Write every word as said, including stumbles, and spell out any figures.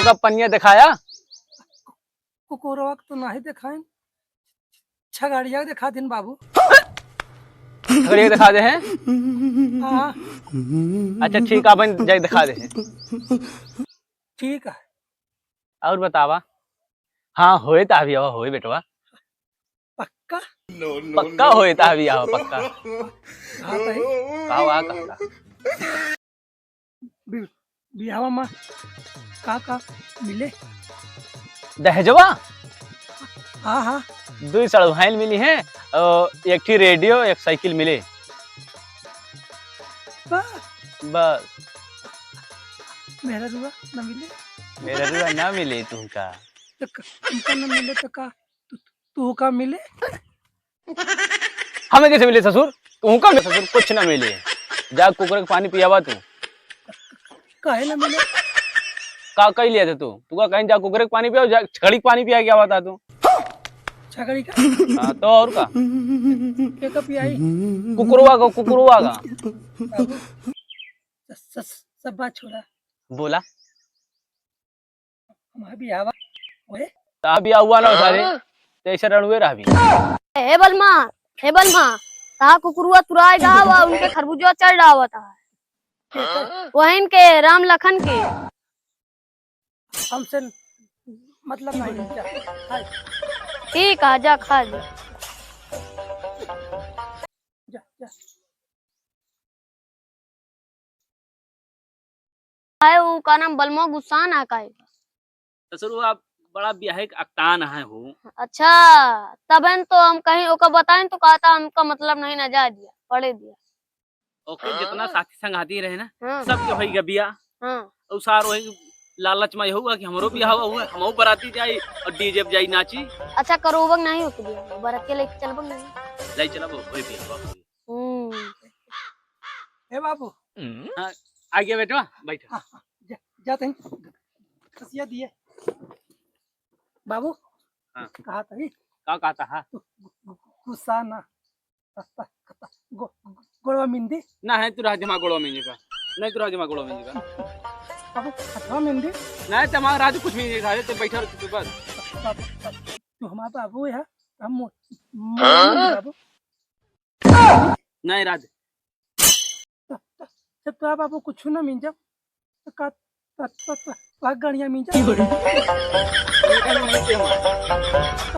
का पनिया देखाया? कुकुरवा के तो नाही देखाइन, छगड़िया के देखा दिन बाबू। छगड़िया के देखा दे हैं? हाँ। अच्छा ठीक है, अपन जाके देखा दे हैं। ठीक है। और बतावा? हाँ, होए त अभी आवा, होए बेटवा। पक्का? पक्का होए त अभी आवा, पक्का। हाँ, तो है। का हुआ, का हुआ? बि-, बियाहवा मा का का मिले? दहेजवा? हाँ, हाँ। दुई सड़वाइन मिली हैं और एक ठी रेडियो, एक साइकिल मिले। बस। बस। मेहररुआ ना मिले? मेहररुआ ना मिले तुमका। तो क-, तुमका ना मिले तो का? तू, तू का मिले? हमें कैसे मिले ससुर? तू का मिले ससुर? कुछ ना मिले। जा कुकुर के पानी पियावा तू। काहे ना मिले? का कही लिया था तू? तू का कहीं जा कुकुर के पानी पियावा, जा छगड़ी के पानी पिया के आवा था तू। छगड़ी का? हाँ, तो और का? के का पियाई? कुकुरवा का, कुकुरवा का। बाबू, स-, स-, सब बात छोड़ा। बोला। हमार बियाहवा होए। ता बियाह हुआ ना सारे, हाँ? ते ऐसे रणुए रहबी। हे बलमा, हे बलमा, ता कुकुरुआ तुराई डावा, उनके खरबूजा चढ़ डावा ता। वहिन के, राम लखन के। हमसे मतलब नहीं, जा, खा। ठीक है, जा खा ले। जा, जा। काहे उ का नाम बलमो गुस्सा ना काहे? ससुर, वो आप बड़ा बियाहे के अकतान है हो। अच्छा, तबन तो हम कहीं ओका बताएं तो कहता हमका मतलब नहीं ना, जा दिया, पड़े दिया। ओके, हाँ? जितना साथी संगाती रहे ना, हाँ। सबके होई गबिया। हाँ। और सार वही लालच में होगा कि हमरो बियाह हुआ, हमहू बराती जाई और डीजे पे जाई नाची। अच्छा, करोबक नहीं होके दिया, बराती लेके चलबक नहीं। ले चलब, वही बियाह हुआ। हम्म। ए बाबू। हाँ, आ गया बेटवा, बैठा। हाँ, हाँ, जा, जा तहीं। खसिया दिए। बाबू, हाँ। कहा तही? का कहता है? तू गु-, गु-, गुस्सा ना। गो-, गोड़वा मिंदी? ना है, तू रह जमा गोड़वा मिंदी का। नहीं, तू रह जमा गोड़वा मिंदी का। बाबू, हथवा मिंदी? नहीं, तो हमारा राजू कुछ मिंदी था, तो बैठा रह तू बस। बाबू, बाबू, तू हमारा बाबू है, हम मो-, मोड़वा मिंदी बाबू। नहीं राज। त, त, जब तोरा बाबू कुछ ना मिल जाओ, तो का, त, त, त, का गड़िया मिल जाओ?